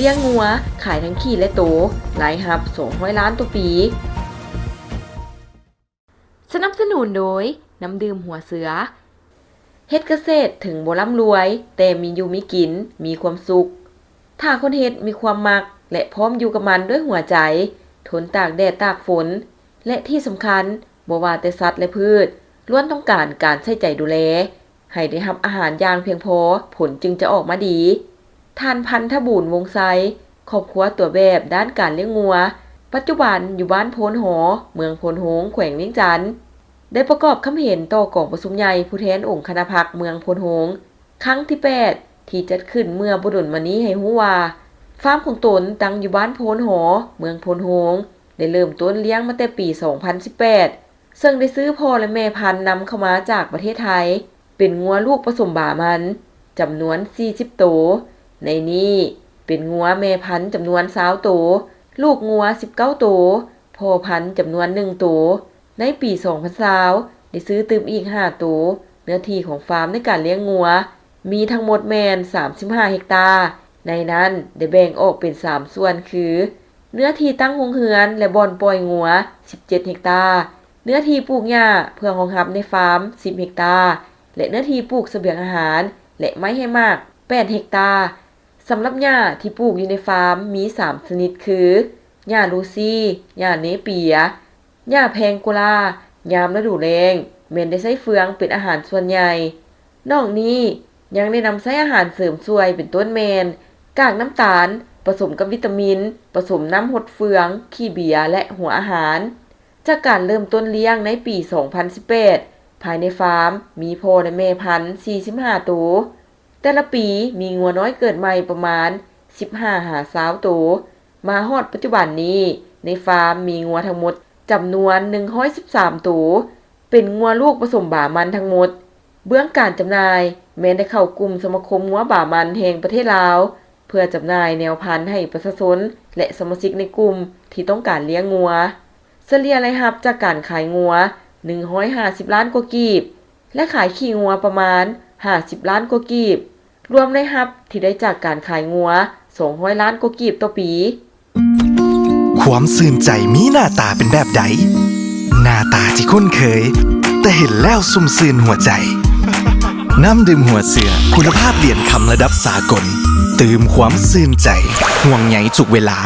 ລ້ຽງງົວ ຂາຍທັງຂີ້ ແລະ ໂຕ, ລາຍຮັບ ສອງຮ້ອຍລ້ານຕໍ່ປີ. ສະໜັບສະໜູນໂດຍ ນ້ຳດື່ມຫົວເສືອ. ເຮັດກະເສດເຖິງບໍ່ລ່ຳລວຍ, ແຕ່ມີຢູ່ມີກິນ, ມີຄວາມສຸກ. ຖ້າຄົນເຮັດມີຄວາມມັກ ແລະ ພ້ອມຢູ່ກັບມັນດ້ວຍຫົວໃຈ, ທົນຕາກແດດຕາກຝົນ ແລະ ທີ່ສຳຄັນ, ບໍ່ວ່າແຕ່ສັດ ແລະ ພືດ, ລ້ວນຕ້ອງການການໃສ່ໃຈດູແລ. ໃຫ້ໄດ້ຮັບອາຫານຢ່າງພຽງພໍ, ຜົນຈຶ່ງຈະອອກມາດີ. ທ່ານ ພັນທະບູນ ວົງໄຊ, ຄອບຄົວຕົວແບບດ້ານການລ້ຽງງົວ, ປັດຈຸບັນຢູ່ບ້ານໂພນຫໍ, ເມືອງໂພນໂຮງ, ແຂວງວຽງຈັນ, ໄດ້ປະກອບຄຳເຫັນຕໍ່ກອງປະຊຸມໃຫຍ່ຜູ້ແທນອົງຄະນະພັກເມືອງໂພນໂຮງ ຄັ້ງທີແປດ ທີ່ຈັດຂຶ້ນເມື່ອບໍ່ດົນມານີ້ໃຫ້ຮູ້ວ່າ, ຟາມຂອງຕົນຕັ້ງຢູ່ບ້ານໂພນຫໍ, ເມືອງໂພນໂຮງ, ໄດ້ເລີ່ມຕົ້ນລ້ຽງມາແຕ່ປີສອງພັນສິບແປດ ເຊິ່ງໄດ້ຊື້ພໍ່ ແລະ ແມ່ພັນນຳເຂົ້າມາຈາກປະເທດໄທ, ເປັນງົວລູກປະສົມບາມັນ ຈຳນວນສີ່ສິບໂຕ. ໃນນີ້ເປັນງົວແມ່ພັນຈຳນວນຊາວໂຕ, ລູກງົວສິບເກົ້າໂຕ, ພໍ່ພັນຈຳນວນໜຶ່ງໂຕ. ໃນປີສອງພັນຊາວ ໄດ້ຊື້ຕື່ມອີກຫ້າໂຕ. ເນື້ອທີ່ຂອງຟາມໃນການລ້ຽງງົວ ມີທັງໝົດແມ່ນສາມສິບຫ້າເຮັກຕາ. ໃນນັ້ນໄດ້ແບ່ງອອກເປັນສາມສ່ວນຄື ເນື້ອທີ່ຕັ້ງໂຮງເຮືອນ ແລະ ບ່ອນປ່ອຍງົວ ສິບເຈັດເຮັກຕາ, ເນື້ອທີ່ປູກຫຍ້າເພື່ອຮອງຮັບໃນຟາມ ສິບເຮັກຕາ ແລະ ເນື້ອທີ່ປູກສະບຽງອາຫານ ແລະ ໄມ້ໃຫ້ໝາກ ແປດເຮັກຕາ. ສຳລັບຫຍ້າທີ່ປູກຢູ່ໃນຟາມມີສາມຊະນິດຄື ຫຍ້າລູຊີ, ຫຍ້າເນເປຍ, ຫຍ້າແພງໂກລາ. ຍາມລະດູແລ້ງ ແມ່ນໄດ້ໃຊ້ເຟືອງເປັນອາຫານສ່ວນໃຫຍ່. ນອກນີ້ຍັງໄດ້ນຳໃຊ້ອາຫານເສີມຊ່ວຍ ເປັນຕົ້ນແມ່ນ ກາກນ້ຳຕານ ປະສົມກັບວິຕາມິນ, ປະສົມນ້ຳຫົດເຟືອງ, ຂີ້ເບຍ ແລະ ຫົວອາຫານ. ຈາກການເລີ່ມຕົ້ນລ້ຽງໃນປີສອງພັນສິບແປດ ພາຍໃນຟາມມີພໍ່ ແລະ ແມ່ພັນສີ່ສິບຫ້າໂຕ. ແຕ່ລະປີມີງົວນ້ອຍເກີດໃໝ່ປະມານສິບຫ້າຫາຊາວໂຕ. ມາຮອດປັດຈຸບັນນີ້ ໃນຟາມມີງົວທັງໝົດຈຳນວນໜຶ່ງຮ້ອຍສິບສາມໂຕ, ເປັນງົວລູກປະສົມບາມັນທັງໝົດ. ເບື້ອງການຈຳໜ່າຍ ແມ່ນໄດ້ເຂົ້າກຸ່ມສະມາຄົມງົວບາມັນແຫ່ງປະເທດລາວ ເພື່ອຈຳໜ່າຍແນວພັນໃຫ້ປະຊາຊົນ ແລະ ສະມາຊິກໃນກຸ່ມທີ່ຕ້ອງການລ້ຽງງົວ. ສະເລ່ຍລາຍຮັບຈາກການຂາຍງົວ ໜຶ່ງຮ້ອຍຫ້າສິບລ້ານກວ່າກີບ ແລະ ຂາຍຂີ້ງົວປະມານຫ້າສິບລ້ານກວ່າກີບ, ລວມລາຍຮັບທີ່ໄດ້ຈາກການຂາຍງົວ ສອງຮ້ອຍລ້ານກວ່າກີບຕໍ່ປີ. ຄວາມຊື່ນໃຈມີໜ້າຕາເປັນແບບໃດ? ໜ້າຕາທີ່ຄຸ້ນເຄີຍ, ແຕ່ເຫັນແລ້ວຊຸ່ມຊື່ນຫົວໃຈ. ນ້ຳດື່ມຫົວເສືອ ຄຸນນະພາບຫຼຽນຄຳລະດັບສາກົນ, ຕື່ມຄວາມຊື່ນໃຈ, ຫ່ວງໃຍທຸກເວລາ.